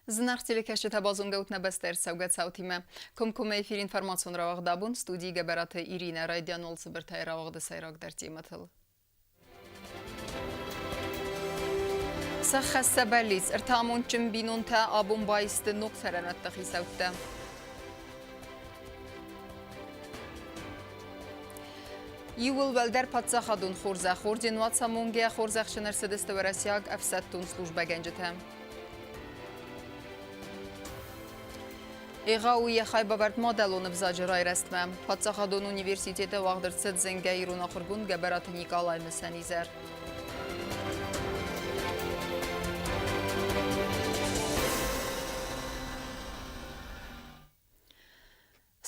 Зынаргъ телекӕсджытӕ, базонгӕ ут нӕ бӕстӕ ӕрцӕугӕ цаутимӕ. Комкоммӕ эфир информацион рауагъд абон студийы Гӕбӕраты Иринӕ райдиан уал цыбыртӕй рауагъды сӕйрагдӕр темӕтыл. Сӕххӕст сӕ бӕллиц, ӕртӕ амондджын бинонтӕ абон баисты ног цӕрӕнуӕтты хицӕуттӕ. Иууыл уӕлдӕр паддзахадон хорзӕх орден Уацамонгӕ хорзӕхджын ӕрцыдысты уӕрӕсейаг ӕфсӕддон службӕгӕнджытӕ. Егъау у йӕ хайбавӕрд мадӕлон ӕвзаджы райрӕзтмӕ. Паддзахадон университеты уагъд ӕрцыд зынгӕ ирон ахуыргонд Гӕбӕраты Никъалайы мысӕн изӕр.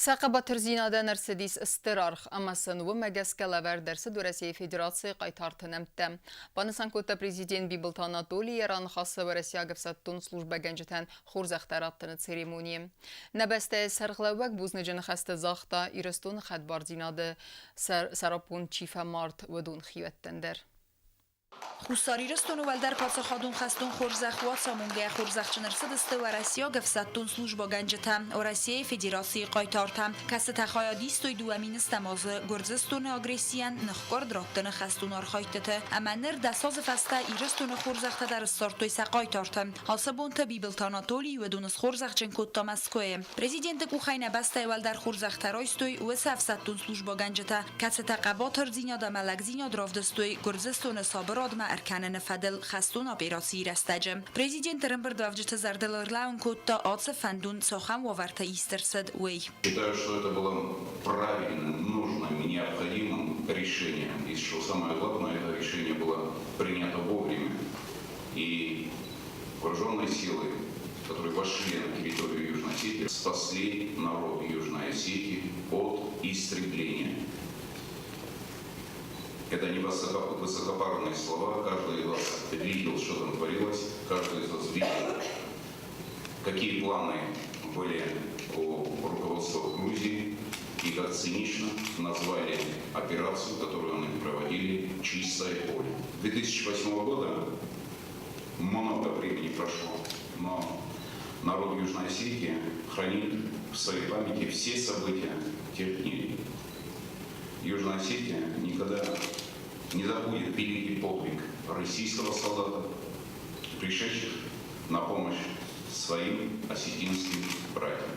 Сӕ хъӕбатырдзинадӕн ӕрцыдис стыр аргъ ӕмӕ сын уымӕ гӕсгӕ лӕвӕрд ӕрцыд Уӕрӕсейы Федерацийы хъайтарты нӕмттӕ. Банысан кодта президент Бибылты Анатоли йӕ раныхасы уӕрӕсейаг ӕфсӕддон службӕгӕнджытӕн хорзӕхтӕ раттыны церемонийы. Нӕ бӕстӕйы сӕргълӕууӕг бузныджы ныхӕстӕ загъта Ирыстоны хӕдбардзинады сӕраппонд чи фӕмард, уыдон хиуӕттӕн дӕр. Хуссар Ирыстоны уӕлдӕр паддзахадон хӕстон хорзӕх Уацамонгӕ хорзӕхджын ӕрцыдысты уӕрӕсейаг ӕфсӕддон службӕгӕнджытӕ, Уӕрӕсейы Федерацийы хъайтартӕ, кӕцытӕ хайад истой 2010 азы Гуырдзыстоны агрессийӕн ныхкъуырд раттыны хӕстон архайдтыты ӕмӕ ныр 10 азы фӕстӕ Ирыстоны хорзӕхтӕ дӕр ссардтой сӕ хъайтарты. Ацы бонты Бибылты Анатолий уыдоны схорзӕхджын кодта Мӕскуыйы. Президенты къухӕй нӕ бӕстӕйы уӕлдӕр хорзӕхтӕ райстой уыцы ӕфсӕддон службӕгӕнджытӕ, кӕцытӕ хъӕбатырдзинад ӕмӕ лӕгдзинад равдыстой Гуырдзыстоны сабырадмӕ ӕркӕныны фӕдыл хӕстон операцийы рӕстӕджы. Президент ӕрӕмбырдуӕвджыты зӕрдыл ӕрлӕууын кодта ацы фӕндон цахӕм уавӕртӕ ист ӕрцыд, уый. Считаю, что это было правильным, нужным и необходимым решением. И что самое главное, это решение было принято вовремя. И вооруженные силы, которые вошли на территорию Южной Осетии, спасли народ Южной Осетии от истребления. Это не высокопарные слова, каждый из вас видел, что там творилось, каждый из вас видел, какие планы были у руководства Грузии и как цинично назвали операцию, которую они проводили, «Чистое поле». 2008 года много времени прошло, но народ Южной Осетии хранит в своей памяти все события тех дней. Южная Осетия никогда не забудет великий подвиг российского солдата, пришедших на помощь своим осетинским братьям.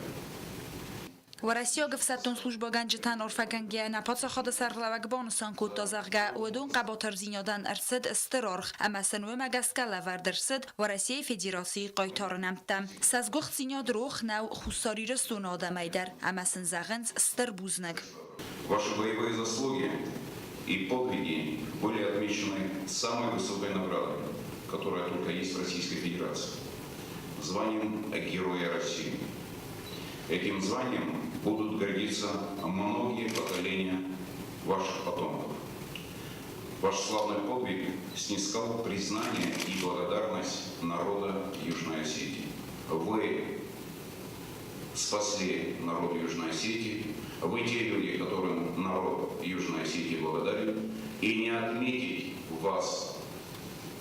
Уӕрӕсейаг ӕфсӕддон службӕгӕнджытӕн арфӕгӕнгӕйӕ нӕ паддзахады сӕргълӕууӕг банысан кодта, зӕгъгӕ, уыдон хъӕбатырдзинадӕн ӕрцыд стыр аргъ ӕмӕ сын уымӕ гӕсгӕ лӕвӕрд ӕрцыд Уӕрӕсейы Федерацийы хъайтары нӕмттӕ. Сӕ сгуыхтдзинад рох нӕу Хуссар Ирыстоны адӕмӕй дӕр ӕмӕ сын зӕгъынц стыр бузныг. Ваши боевые заслуги и подвиги были отмечены самой высокой наградой, которая только есть в Российской Федерации – званием Героя России. Этим званием будут гордиться многие поколения ваших потомков. Ваш славный подвиг снискал признание и благодарность народа Южной Осетии. Вы спасли народ Южной Осетии, вы те люди, которым народ Южной Осетии благодарен, и не отметить вас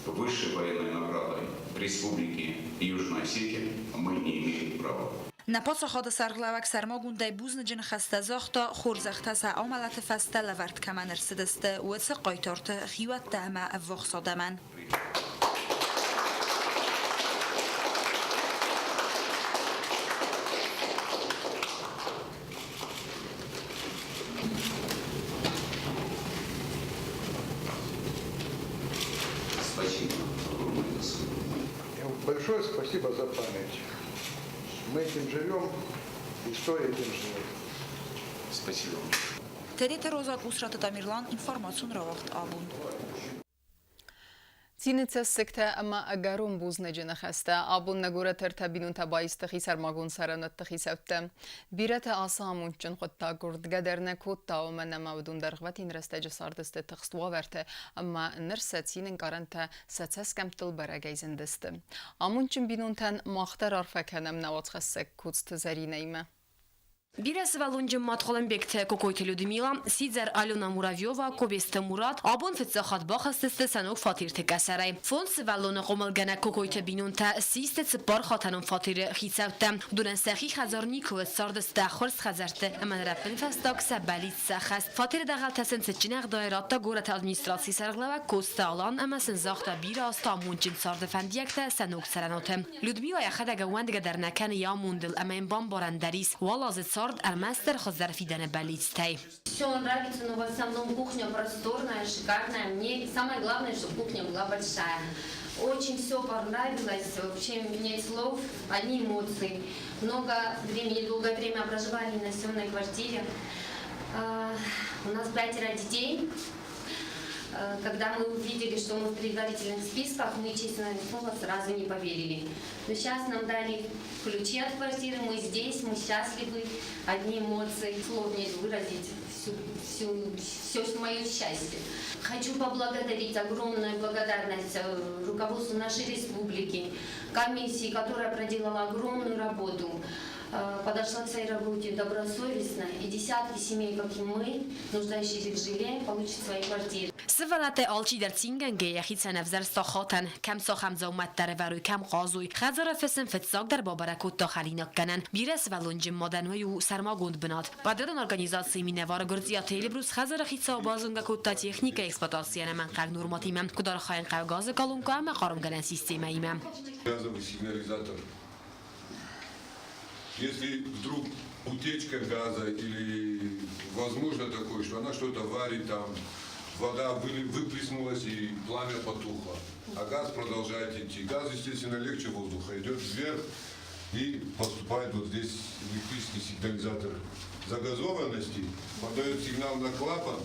высшей военной наградой Республики Южная Осетия мы не имеем права. Нӕ паддзахады сӕргълӕууӕг сӕрмагондӕй бузныджы ныхӕстӕ загъта, хорзӕхтӕ сӕ амӕлӕты фӕстӕ лӕвӕрд кӕмӕн ӕрцыдысты, уыцы хъайтарты хиуӕттӕ ӕмӕ ӕввахс адӕмӕн. Спасибо огромное за Большое спасибо за память. Мы этим живем, история этим живет. Спасибо. Тедеты Роза, Къусраты Тамерлан, информацион рауагъд Абон. Цины цӕссыгтӕ ӕмӕ ӕгӕрон бузныджы ныхӕстӕ абон нӕ горӕты ӕртӕ бинонтӕ баисты хисӕрмагонд цӕрӕнуӕтты хицӕуттӕ. Бирӕтӕ ацы амондджын хъуыддаг гуырдгӕ дӕр нӕ кодта, уымӕн ӕмӕ уыдон дӕргъвӕтин рӕстӕджы цардысты тыхст уавӕрты ӕмӕ ныр сӕ цины ӕнкъарӕнтӕ сӕ цӕсгӕмттыл бӕрӕгӕй зындысты. Амондджын бинонтӕн мах дӕр арфӕ кӕнӕм нӕ уацхӕссӕг Коцты Зӕринӕимӕ. Бирӕсывӕллонджын мад Хъуылымбегты Кокойты Людмила, сидзӕр Алена Муравьева, Кобесты Мурат абон фыццаг хатт бахызтысты сӕ ног фатерты къӕсӕрӕй. Фондз сывӕллоны хъомылгӕнӕг Кокойты бинонтӕ систы цыппархатӕнон фатеры хицӕуттӕ. Уыдонӕн сӕхи хӕдзар никуы уыд, цардысты ӕххуырст хӕдзӕртты ӕмӕ ныр ӕппынфӕстаг сӕ бӕллиц сӕххӕст. Фатеры дӕгъӕлтӕ сын цытджын ӕгъдауӕй радта горӕты администрацийы сӕргълӕууӕг Коцты Алан ӕмӕ сын загъта бирӕ азты амондджын царды фӕндиӕгтӕ сӕ ног цӕрӕнуаты. Людмила йӕхӕдӕг ӕууӕндгӕ дӕр нӕ кӕны йӕ амондыл ӕмӕ йын бамбарӕн дӕр ис, уал азы цард ӕрмӕстдӕр хуыздӕр фидӕны бӕллицтӕй. Все нравится, но в основном кухня просторная, шикарная. Мне самое главное, чтобы кухня была большая. Очень все понравилось, вообще нет слов, одни эмоции. Много времени, долгое время проживали на съемной квартире. У нас пятеро детей. Когда мы увидели, что мы в предварительных списках, мы, честно слово, сразу не поверили. Но сейчас нам дали ключи от квартиры, мы здесь, мы счастливы, одни эмоции, слов нет выразить все мое счастье. Хочу поблагодарить, огромную благодарность руководству нашей республики, комиссии, которая проделала огромную работу, подошла к своей работе добросовестно, и десятки семей, как и мы, нуждающиеся в жилье, получат свои квартиры. Сывӕллӕттӕй алчидӕр цингӕнгӕ йӕхицӕн ӕвзӕрста хатӕн, кӕм цахӕм дзаумӕттӕ ӕрӕвӕрой, кӕм хъазой. Хӕдзары фысым фыццагдӕр бабӕрӕг кодта хӕринаггӕнӕн. Бирӕсывӕллонджын мадӕн уый у сӕрмагонд бынат. Подрядон организацийы минӕвар Гуырдзиаты Эльбрус хӕдзары хицау базонгӕ кодта техникӕйы эксплуатацийӕн ӕнӕмӕнгхъӕуӕг нормӕтимӕ, куыд архайын хъӕуы газы колонкӕ ӕмӕ хъармгӕнӕн системӕимӕ. Газовый сигнализатор. Если вдруг утечка газа или возможно такое, что она что-то варит там, вода выплеснулась и пламя потухло, а газ продолжает идти. Газ, естественно, легче воздуха, идет вверх и поступает вот здесь электрический сигнализатор загазованности, подает сигнал на клапан,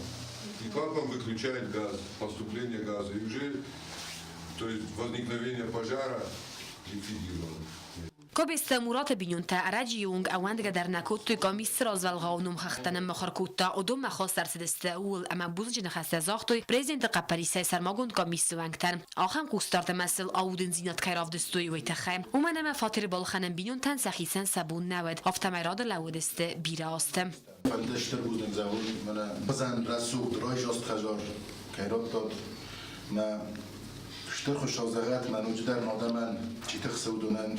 и клапан выключает газ, поступление газа. И уже, то есть возникновение пожара ликвидировано. Кобесты Мураты бинонтӕ ӕрӕджыйы онг ӕууӕндгӕ дӕр нӕ кодтой, къамис развӕлгъау номхыгъдтӕ ныммыхуыр кодта, уыдонмӕ хаст ӕрцыдысты ууыл ӕмӕ бузныджы ныхӕстӕ загътой президенты хъӕппӕрисӕй сӕрмагонд къамисы уӕнгтӕн, ахӕм хъусдард ӕмӕ сыл аудындзинад кӕй равдыстой, уый тыххӕй. Уымӕн ӕмӕ фатеры балхӕнӕн бинонтӕн сӕхицӕн сӕ бон нӕ уыд, афтӕмӕй рады лӕууыдысты бирӕ азты. Фӕнды стыр бузныг зӕгъун, мӕнӕ Бызӕн рӕсугъд райсаст хӕдзар кӕй радтат. Мӕ стыр Хуыцау зӕгъӕд, мӕ ноджыдӕр ма адӕмӕн, чи тыхсы, уыдонӕн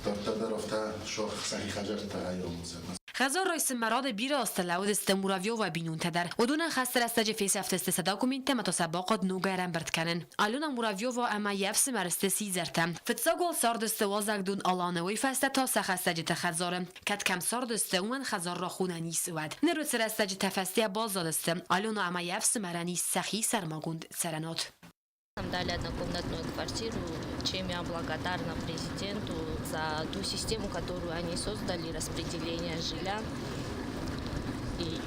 дарддӕр дӕр афтӕ сах сӕхи хӕдзӕрттӕ ӕййафдзӕн. Хӕдзар райсынмӕ рады бирӕ азты лӕууыдысты Муравьевы бинонтӕ дӕр. Уыдонӕн хӕсты рӕстӕджы фесӕфтысты сӕ документтӕ ӕмӕ та сӕ бахъуыд ногӕй ӕрӕмбырд кӕнын. Алена Муравьева ӕмӕ йе фсымӕр сты сидзӕртӕ. Фыццаг уал цардысты уазӕгдон Аланы, уый фӕстӕ та сӕ хӕстӕджыты хӕдзары. Кӕд кӕм цардысты, уымӕн хӕдзар рахонӕн ис, уӕд. Ныр уыцы рӕстӕджытӕ фӕстийӕ баззадысты. Алена ӕмӕ йе фсымӕрӕн ис сӕхи сӕрмагонд цӕрӕнуат. Нам дали однокомнатную квартиру, чем я благодарна президенту за ту систему, которую они создали, распределение жилья. И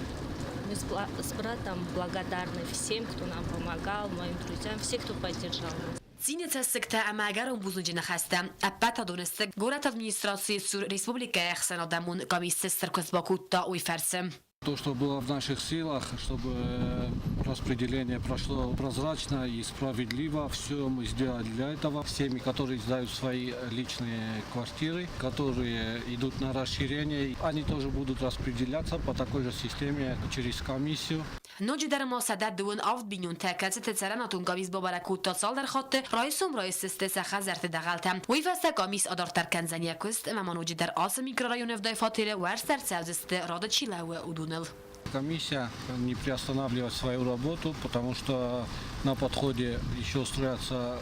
мы с братом благодарны всем, кто нам помогал, моим друзьям, все, кто поддержал нас. Цины цӕссыгтӕ ӕмӕ ӕгӕрон бузныджы ныхӕстӕ ӕппӕт адоны сты горӕты администрацийы цур республикӕйы ӕхсӕнадӕмон къамис цы стыр куыст бакодта, уый фӕрцы. То, что было в наших силах, чтобы распределение прошло прозрачно и справедливо, все мы сделали для этого. Семьи, которые сдают свои личные квартиры, которые идут на расширение, они тоже будут распределяться по такой же системе через комиссию. Ноджыдӕр ма 127 бинонтӕ, кӕцыты цӕрӕнуатон къамис бабӕрӕг кодта цалдӕр хатты, райсом райсдзысты сӕ хӕдзӕртты дӕгъӕлтӕ. Уый фӕстӕ къамис адарддӕр кӕндзӕн йӕ куыст ӕмӕ ма ноджыдӕр ацы микрорайоны ӕвдай фатеры уӕрст ӕрцӕудзысты, рады чи лӕууы, уыдоныл. Комиссия не приостанавливает свою работу, потому что на подходе еще строятся,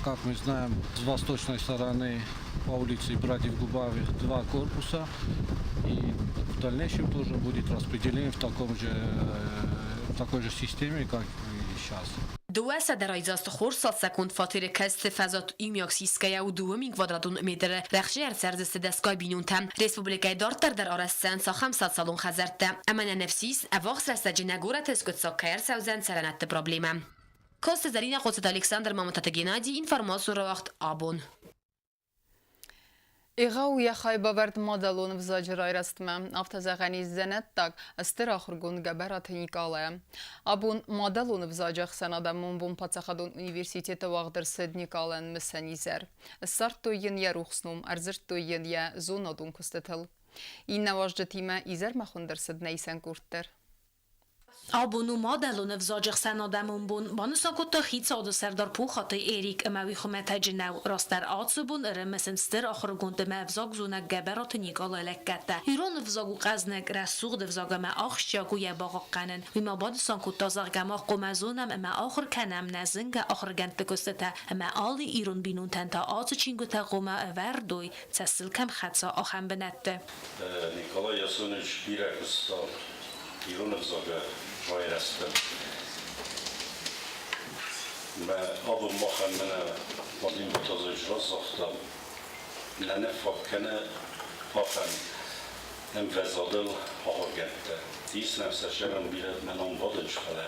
как мы знаем, с восточной стороны по улице Братьев Губаевых два корпуса. И в дальнейшем тоже будет распределение в такой же системе, как и сейчас. 200 райдзаст хорз цалцӕггонд фатеры кӕцыты фӕзуат иумиаг сисгӕйӕ у 2 000 квадратон метры. Рӕхджы ӕрцӕрдзысты дӕсгай бинонтӕ. Республикӕйы дарддӕр дӕр арӕзт цахӕм социалон хӕдзӕрттӕ. Ӕмӕ нӕ ныфс ис, ӕввахс рӕстӕджы нӕ горӕты скъуыддзаг кӕй ӕрцӕудзӕн цӕрӕнӕтты проблемӕ. Коцты Зӕринӕ, Хъоцыты Александр, Мамытаты Геннадий, информацион рауагъд «Абон». Егъау йӕ хайбавӕрд мадӕлон ӕвзаджы райрӕзтмӕ, афтӕ зӕгъӕн ис дзӕнӕттаг, стыр ахуыргонд Гӕбӕраты Никъалайӕ. Абон мадӕлон ӕвзаджы ӕхсӕнадӕмон бон паддзахадон университеты уагъд ӕрцыд Никъалайӕн мысӕн изӕр. Ссардтой йын йӕ рухс ном, ӕрдзырдтой йын йӕ зонадон куыстытыл. Иннӕ уазджытимӕ изӕрмӕ хуынд ӕрцыд нӕ исӕн къорд дӕр. Абон у мадӕлон ӕвзаджы ӕхсӕнадӕмон бон, банысан кодта хицауады сӕрдар Пухаты Эрик ӕмӕ уый хуымӕтӕджы нӕу. Растдӕр ацы бон ӕрымысынц стыр ахуыргонд ӕмӕ ӕвзагзонӕг Гӕбӕраты Никъалайы лӕггӕдтӕ. Ирон ӕвзаг у къӕзныг, рӕсугъд ӕвзаг ӕмӕ ахсджиаг у йӕ бахъахъхъӕнын. Уый ма банысан кодта, зӕгъгӕ, мах хъуамӕ зонӕм ӕмӕ ахуыр кӕнӕм нӕ зынгӕ ахуыргӕндты куыстытӕ ӕмӕ алы ирон бинонтӕн та ацы чингуытӕ хъуамӕ ӕвӕрдой, цӕстыл кӕм хӕца, ахӕм бынӕтты. Николай Ясонович бирӕ куыста ирон ӕвзагы райрӕзтыл. Мӕ абон махӕн мӕнӕ Вадим Ботазович разагъта, нӕ ныффаг кӕны ахӕм ӕмвӕзадыл ахуыргӕндтӕ. Ис нӕм сӕ зӕгъӕм бирӕ мӕ ном бадынч, фӕлӕ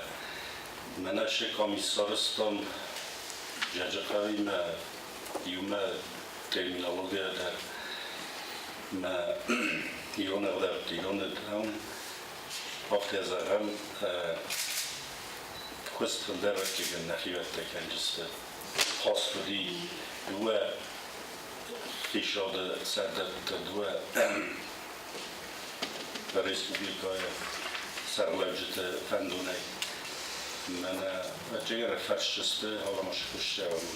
мӕнӕ шы комиссарыстам Джаджыхъӕуимӕ иумӕ терминология дӕр мӕ ирон ӕгъдӕутты ирон ӕгъдау афтӕ зӕгъӕм, куыст фылдӕр ӕвӕццӕгӕн нӕхиуӕттӕ кӕнджысты. Хаст уыди дыууӕ хицауады сӕрдӕрттӕ, дыууӕ республикӕйы сӕргълӕуджыты фӕндонӕй. Мӕнӕ ӕвӕццӕгӕн фӕрсджысты аламасы куыстӕуӕн.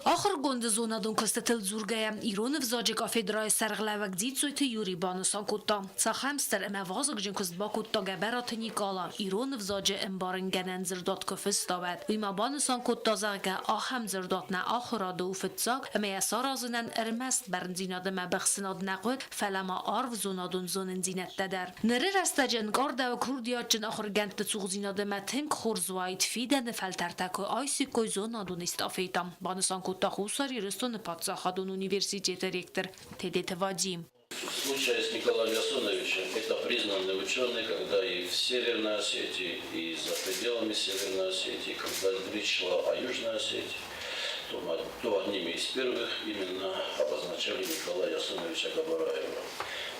Ахуыргонды зонадон куыстытыл дзургӕйӕ, ирон ӕвзаджы кафедрӕйы сӕргълӕууӕг Дзиццойты Юрий банысан кодта, цахӕм стыр ӕмӕ вазыгджын куыст бакодта Гӕбӕраты Никъала, ирон ӕвзаджы ӕмбарынгӕнӕн дзырдуат куы фыста, уӕд. Уый ма банысан кодта, зӕгъгӕ, ахӕм дзырдуат нӕ ахуырады у фыццаг ӕмӕ йӕ саразынӕн ӕрмӕст бӕрндзинад ӕмӕ быхсынад нӕ хъуыд, фӕлӕ ма арф зонадон зонындзинӕдтӕ дӕр. Ныры рӕстӕджы ӕнкъардӕуы курдиатджын ахуыргӕндты цухдзинад ӕмӕ тынг хорз уаид фидӕны фӕлтӕртӕ куы айсиккой зонадон эстафетӕ, банысан кодта Хуссар Ирыстоны паддзахадон университеты ректор Тедеты Вадим. В случае с Николаем Ясоновичем это признанный ученый, когда и в Северной Осетии, и за пределами Северной Осетии, когда речь шла о Южной Осетии, то одними из первых именно обозначали Николая Ясоновича Габараева.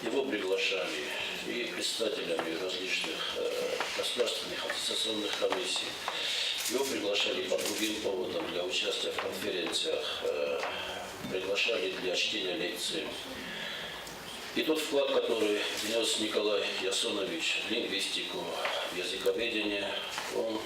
Его приглашали и председателями различных государственных ассоциационных комиссий. Его приглашали по другим поводам для участия в конференциях, приглашали для чтения лекций. И тот вклад, который внес Николай Ясонович в лингвистику, в языковедение, он,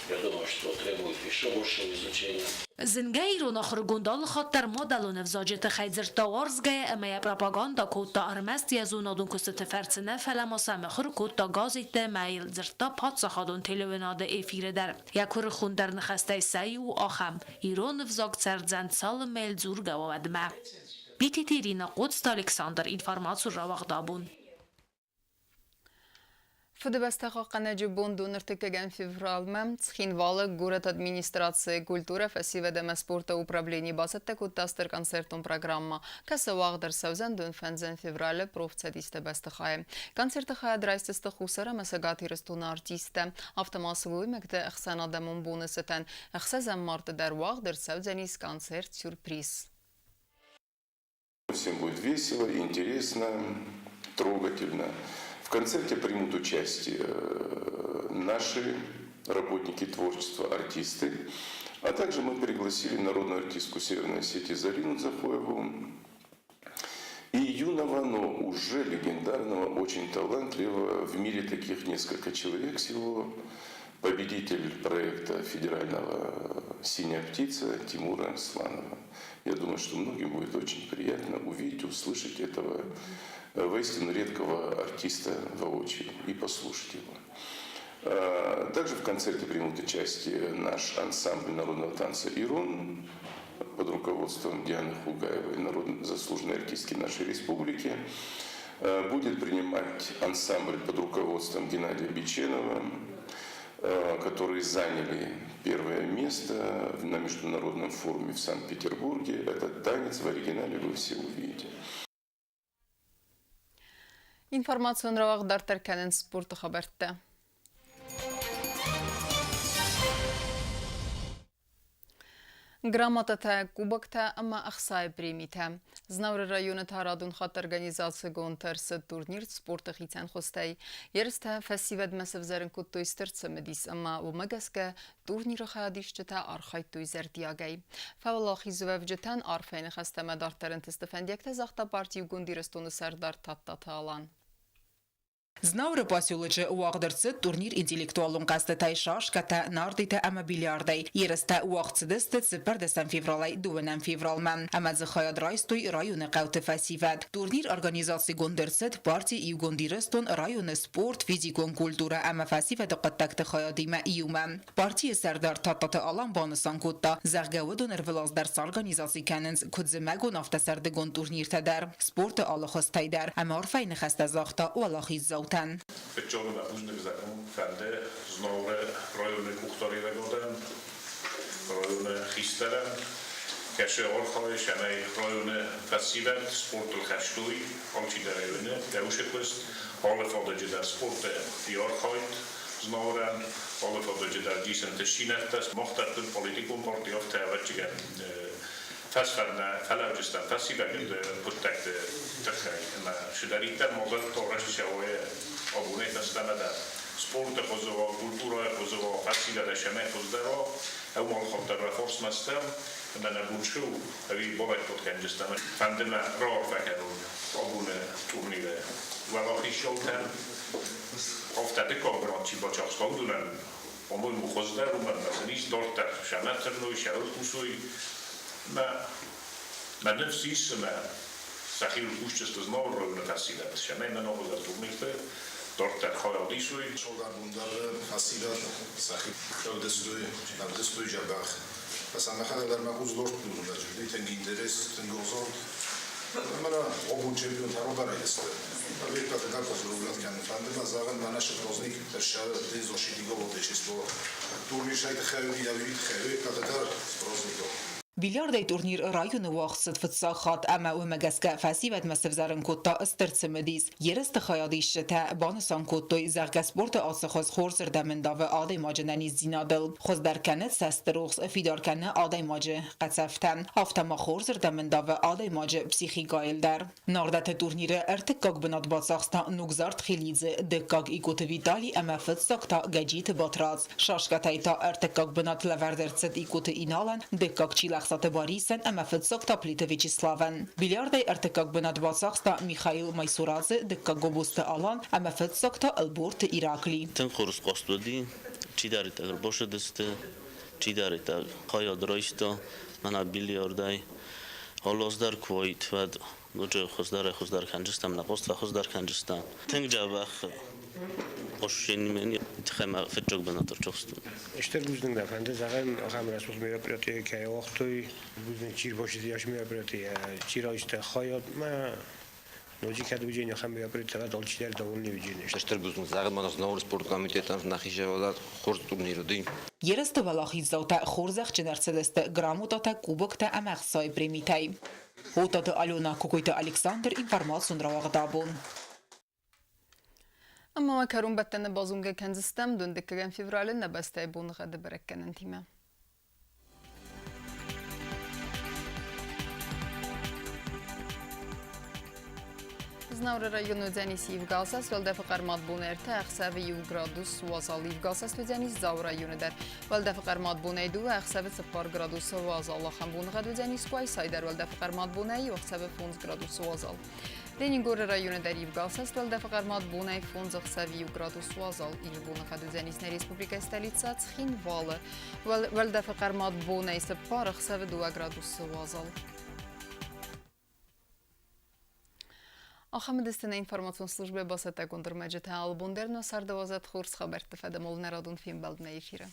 я думаю, что требует еще большего изучения. Зынгӕ ирон ахуыргонд алы хатт дӕр мадӕлон ӕвзаджы тыххӕй дзырдта уарзгӕйӕ ӕмӕ йӕ пропагандӕ кодта ӕрмӕст йӕ зонадон куыстыты фӕрцы нӕ, фӕлӕ ма сӕ мыхуыр кодта газеттӕ ӕмӕ йыл дзырдта паддзахадон телеуынады эфиры дӕр. Йӕ куырыхондӕр ныхӕстӕй сӕ иу ахӕм: Ирон ӕвзаг цӕрдзӕн цалынмӕ йыл дзургӕ уа, уӕдмӕ. Битеты Ирина, Хъоцты Александр, информацион рауагъд абон. Фыдыбӕстӕ хъахъхъӕнӕджы бон доныртыккӕгӕм февралмӕ Цхинвалы горӕты администрацийы культурӕ, фӕсивӕд ӕмӕ спорты управлени бацӕттӕ кодта стыр концертон программӕ, кӕцы уагъд ӕрцӕудзӕн донфӕндзӕн февралы профцӕдисты бӕстыхайы. Концерты хайад райсдзысты Хуссар ӕмӕ Цӕгат Ирыстоны артисттӕ, афтӕ ма сылгоймӕгты ӕхсӕнадӕмон боны цытӕн ӕхсӕзӕм марты дӕр уагъд ӕрцӕудзӕнис концерт-сюрприз. Всем будет весело, интересно, трогательно. В концерте примут участие наши работники творчества, артисты. А также мы пригласили народную артистку Северной Осетии Зарину Захоеву и юного, но уже легендарного, очень талантливого, в мире таких несколько человек всего, победитель проекта федерального «Синяя птица» Тимура Сланова. Я думаю, что многим будет очень приятно увидеть, услышать этого воистину редкого артиста воочию и послушать его. Также в концерте примут участие наш ансамбль народного танца «Ирон» под руководством Дианы Хугаевой, народной заслуженной артистки нашей республики. Будет принимать ансамбль под руководством Геннадия Биченова, которые заняли первое место на международном форуме в Санкт-Петербурге. Этот танец в оригинале вы все увидите. Информацион рауагъд дарддӕр кӕнынц спорты хабӕрттӕ. Грамотатӕ, кубоктӕ ӕмӕ ӕхцайы премитӕ. Знауыры районы та радон хатт организацигонд ӕрцыд турнир спорты хицӕн хуызтӕй. Ерыстӕ фӕсивӕдмӕ сӕвзӕрын кодтой стыр цымыдис ӕмӕ уымӕ гӕсгӕ турниры хайадисджытӕ архайдтой зӕрдиагӕй. Фӕуӕлахизуӕвджытӕн арфӕйы ныхӕстӕ ӕмӕ дарддӕр ӕнтысты фӕндиӕгтӕ загъта парти Иугонд Ирыстоны сӕрдар Тадтаты Алан. Знауыры поселочы уагъд ӕрцыд турнир интеллектуалон хъӕзтытӕй шашкӕтӕ, нардитӕ ӕмӕ бильярдӕй. Ерыстӕ уагъд цыдысты 14 февралӕй 2 февралмӕ ӕмӕ дзы хайад райстой районы хъӕуты фӕсивӕд. Турнир организацигонд ӕрцыд парти Иугонд Ирыстон районы спорт, физикон культурӕ ӕмӕ фӕсивӕды хъуыддӕгты хайадимӕ иумӕ. Партийы сӕрдар Тадтаты Алан банысан кодта, зӕгъгӕ, уыдон ӕрвылаз дӕр сорганизаци кӕнынц куыд зымӕгон, афтӕ сӕрдыгон турниртӕ дӕр, спорты алы хуызтӕй дӕр ӕмӕ арфӕйы ныхӕстӕ загъта уӕлахиздзаутӕн. Фыццаг мӕ бузныг зӕгъын фӕнды Знауыры районы къухдариуӕгадӕн, районы хистӕрӕн, кӕцы архайы, цӕмӕй районы фӕсивӕд спортыл хӕстой, алчидӕр ӕй уыны, дӕусы куыст, алы фадыджы дӕр спорты архайд, Знауырӕн алы фадыджы дӕр дисӕнты синӕгтӕ мах дӕттын политикон парти афтӕ ӕвӕццӕгӕн фӕсфӕдмӕ фӕлӕуджыстӕм фӕсивӕды хъуыддӕгты тыххӕй ӕмӕ цыдӕриддӕр мадзӕлттӕ арӕзт цӕуы абонӕй фӕстӕмӕ дӕр спорты хуызы уа, культурӕйы хуызы уа, фӕсивӕдӕй цӕмӕй хуыздӕр уа, ӕууӕл хатт фарсмӕ стӕм ӕмӕ нӕ бон цы у, ӕви балӕггад кӕндзыстӕм. Фӕнды мӕ раарфӕ кӕнон абоны турниры уӕлахиздзаутӕн. Афтӕ дыккаг бынат чи бацахста, уыдонӕн, по-моему, хуыздӕр уымӕн ӕмӕ сын ис дарддӕр сӕмӕ тырной, сӕрыл кусой. Мӕ, мӕ ныфс ис ӕмӕ сӕхиуыл кусджысты Знауыр районы фӕсивӕд, цӕмӕй мӕ ногуыдзӕн турнирты дарддӕр хайад исой. Цалдӕр бон дӕр фӕсивӕд сӕхи ӕвдыстой, ӕвдыстой дзӕбӕх. Фӕсӕмӕхӕдӕг дӕр мӕ хъус дорт тынг интерес, тынг озорд. Мӕнӕ абон чемпионтӕ рабарӕй сты. Ӕвиппайды дӕр фӕзрулӕт кӕнын фӕнды мӕ зӕгъын, мӕнӕ Шипрозник Дензошидигово число турнирсайты тыххӕй ӕви тыххӕй ӕвиппайды дӕр Спрозников. Бильярдӕй турнир районы уагъд цыд фыццаг хатт ӕмӕ уымӕ гӕсгӕ фӕсивӕдмӕ сӕвзӕрын кодта стыр цымыдис. Ерысты хайадисджытӕ банысан кодтой, зӕгъгӕ, спорты ацы хуыз хорзырдӕм ӕндавы адӕймаджы ӕнӕниздзинадыл, хуыздӕр кӕны цӕстырухс, фидар кӕны адӕймаджы хъӕцӕфтӕ, афтӕ ма хорзырдӕм ӕндавы адӕймаджы психикӕйыл дӕр. Нардӕты турниры ӕртыккаг бынат бацахста Нугзар Тхелидзе, дыккаг Икъоты Витали ӕмӕ фыццаг та Гӕджиты Батрадз. Шашкӕтӕй та ӕртыккаг бынат лӕвӕрд ӕрцыд Икъоты Иналӕн, дыккаг Чилӕхсаты Барисӕн ӕмӕ фыццаг та Плиты Вячеславӕн. Бильярдӕй ӕртыккаг бынат бацахста Михаил Майсурадзе, дыккаг Гобозты Алан ӕмӕ фыццаг та Ӕлборты Иракли. Тынг хорз хъазт уыди, чидӕриддӕр ӕрбацыдысты, чидӕриддӕр хайад райста мӕнӕ бильярдӕй. Алы аз дӕр куы уаид, уӕд ноджы хуыздӕрӕй-хуыздӕр кӕнджыстӕм, нӕ хъазт фӕхуыздӕр кӕнджыстӕм. Тынг дзӕбӕх ощущение тыххӕй мӕ фыццаг бынат ӕрцахстон. Стыр бузныг нӕ фӕнды зӕгъӕм, ахӕм рӕсугъд мероприятие кӕй ауагътой. Бузныг чи рбацыди ацы мероприятие, чи райста хайад ма ноджы кӕд уыдзӕни ахӕм мероприятие, уӕд алчидӕр довольный уыдзӕни. Стыр бузныг зӕгъын ма Знауыры спорткомитетӕн нӕхи хорз турнир уыди. Ерысты уӕлахиздзаутӕ хорзӕхджын ӕрцыдысты грамотатӕ, кубоктӕ ӕмӕ ӕхцайы премитӕй. Отаты Алена, Кокойты Александр, информацион рауагъд абон. Ӕмӕ ма кӕронбӕттӕны базонгӕ кӕндзыстӕм дыккӕгӕм февралы нӕ бӕстӕйы боныгъӕды бӕрӕггӕнӕнтимӕ. Знауыры районы уыдзӕнис ивгӕлсӕст, уӕлдӕфы хъӕрмад бон ӕртӕ, ӕхсӕвы иу градус уазал ивгӕлсӕст уыдзӕнис Дзауы районы дӕр. Уӕлдӕфы хъӕрмад бонӕй дыууӕ, ӕхсӕвы 4 градусы уазал. Ахӕм боныгъӕд уыдзӕнис Къуайсайы дӕр уӕлдӕфы хъӕрмад бонӕй иу, ӕхсӕвы 5 градусы уазал. Ленингоры районы дӕр ивгӕлсӕст уӕлдӕфы хъӕрмад бонӕй 5, ӕхсӕвы 1 градус уазал. Иры боныгъӕд уыдзӕнис нӕ республикӕйы столицӕ Цхинвалы. Уӕлдӕфы хъӕрмад бонӕй 4, ӕхсӕвы 2 градусы уазал. Ахӕм дыстӕ информацион службӕ бацӕттӕгонд ӕрмӕджытӕ алыбон дӕр нӕ цардауадзӕд хорз хабӕртты фӕдӕмол нӕ радон фембӕлдмӕ эфиры.